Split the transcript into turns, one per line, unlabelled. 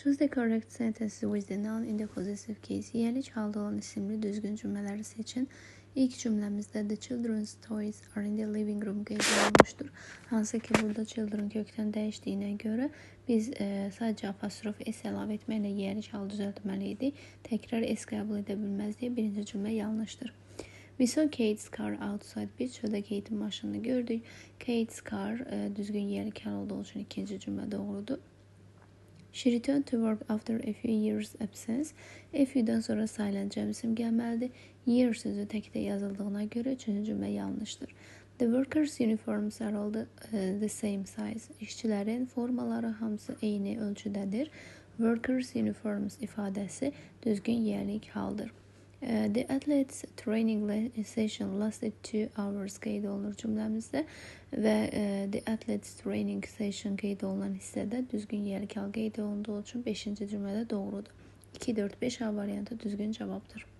Choose the correct sentence with the noun in the possessive case. Yiyəlik halda olan isimli düzgün cümlələri seçin. İlk cümləmizdə the children's toys are in the living room qeyd olunmuşdur. Hansı ki burada children kökdən dəyişdiyinə görə biz sadəcə apostrof s əlavə etməklə yiyəlik halı düzəltməli idik. Təkrar s qəbul edə bilməz deyə birinci cümlə yanlışdır. We saw Kate's car outside. Biz çöldə Kate'in maşınını gördük. Kate's car düzgün yiyəlik hal olduğu üçün ikinci cümlə doğrudur. She returned to work after a few years absence. A few'dan sonra sayılan cəm isim gəlməlidir. Year sözü təkdə yazıldığına görə üçüncü cümlə yanlışdır. The workers' uniforms are all the same size. İşçilərin formaları hamısı eyni ölçüdədir. Workers' uniforms ifadəsi düzgün yiyəlik haldır. The athletes' training session lasted 2 hours qeyd olunur cümləmizdə və the athletes' training session qeyd olunan hissədə düzgün yiyəlik hal qeyd olunduğu üçün 5-ci cümlədə doğrudur. 2, 4, 5 A variantı düzgün cavabdır.